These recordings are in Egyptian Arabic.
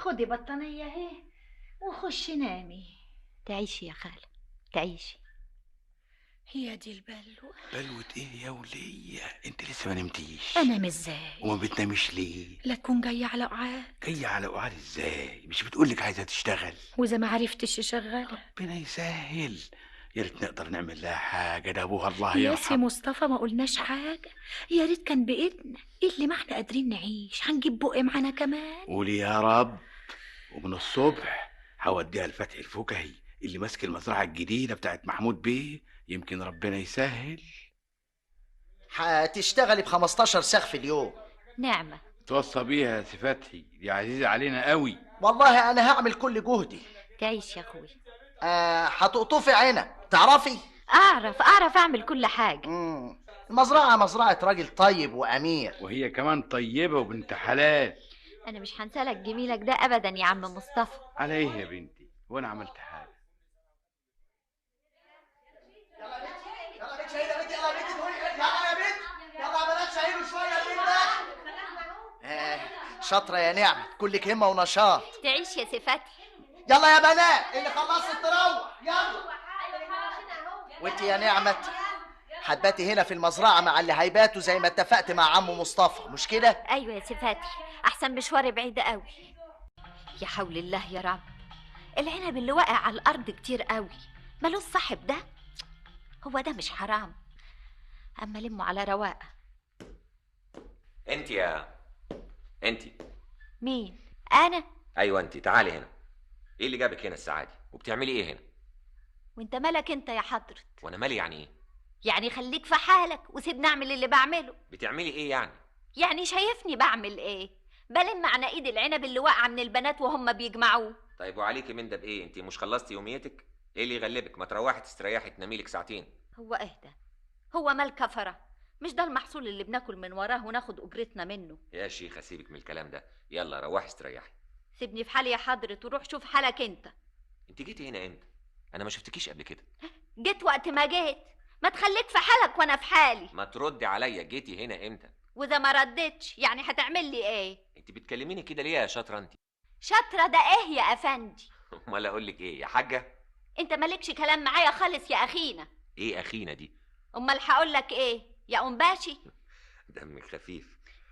خدي بطانيه اهي وخشي نامي. تعيشي يا خاله، تعيشي. هي دي البلوه. بلوة ايه يا وليه؟ انت لسه ما نمتيش. انا ازاي؟ وما بتناميش ليه؟ لا تكون جاية على قعاد. جاية على قعاد ازاي؟ مش بتقولك عايزه تشتغل؟ واذا ما عرفتش اشغلها؟ ربنا يسهل. يا ريت نقدر نعمل لها حاجة، ده ابوها الله يرحمه. يا سي مصطفى ما قلناش حاجة، يا ريت كان بايدنا. اللي ما احنا قادرين نعيش هنجيب بق معانا كمان. قولي يا رب. ومن الصبح هوديها لفتحي الفكهي اللي ماسك المزرعة الجديدة بتاعت محمود بيه، يمكن ربنا يسهل. هتشتغلي ب 15 ساعة في اليوم. نعمة. توصى بيها يا سي فتحي، دي عزيزة علينا قوي. والله أنا هعمل كل جهدي. تعيش يا أخوي. هتقطفي عينك، تعرفي؟ أعرف أعمل كل حاجة. المزرعة مزرعة راجل طيب وأمير. وهي كمان طيبة وبنت حلال. أنا مش هنسالك جميلك ده أبدا يا عم مصطفى. على إيه يا بنتي؟ وأنا عملت حاجة؟ شاطرة يا نعمة، كلك همة ونشاط. تعيش يا سي فتحي. يلا يا بنات، اللي خلصت تروح، يلا. وانت يا نعمة هتباتي هنا في المزرعة مع اللي هيباتوا زي ما اتفقت مع عمو مصطفى، مش كده؟ ايوه يا سي فتحي، احسن مشواري بعيد قوي. يا حول الله يا رب، العنب اللي واقع على الارض كتير قوي، مالوش صاحب ده؟ هو ده مش حرام؟ اما لمه على رواقه. انت يا انت. مين؟ انا؟ ايوه انت، تعالي هنا. ايه اللي جابك هنا الساعة دي؟ وبتعملي ايه هنا؟ وانت مالك انت يا حضرة؟ وانا مالي يعني ايه؟ يعني خليك في حالك وسيبني اعمل اللي بعمله. بتعملي ايه يعني؟ يعني شايفني بعمل ايه؟ بلم على ايد العنب اللي واقعه من البنات وهم بيجمعوه. طيب وعليكي من ده بايه؟ انت مش خلصتي يوميتك؟ ايه اللي يغلبك؟ ما تروحي تستريحي تنامي لك ساعتين. هو اهدى، هو مال كفره؟ مش ده المحصول اللي بناكل من وراه وناخد اجرتنا منه؟ يا شيخه سيبك من الكلام ده، يلا روحي استريحي. سيبني في حالي يا حضرة وروح شوف حالك انت. انت جيتي هنا امتى؟ انا ما شفتكيش قبل كده. جيت وقت ما جيت، ما تخليك في حالك وانا في حالي. ما تردي عليا، جيتي هنا امتى؟ واذا ما ردتش يعني هتعمل لي ايه؟ انت بتكلميني كده ليه يا شاطرة انت؟ شاطرة ده ايه يا افندي؟ امال اقول لك ايه يا حاجة؟ انت مالكش كلام معايا خالص يا اخينا. ايه اخينا دي؟ امال هقول لك ايه يا ام باشي؟ دمك خفيف.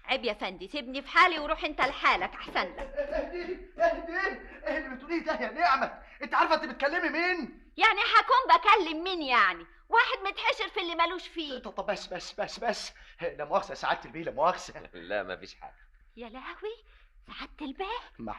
عيب يا فندي، سيبني في حالي وروح انت لحالك احسن لك. اهدي اهدي، ايه اللي بتقوليه ده يا نعمه؟ انت عارفه انت بتكلمي مين؟ يعني هكون بكلم مين يعني؟ واحد متحشر في اللي مالوش فيه. طب بس بس بس بس، لا مؤاخذة يا سعادة البيه، لا مؤاخذة. لا مفيش حاجة. يا لهوي، سعادة البيه؟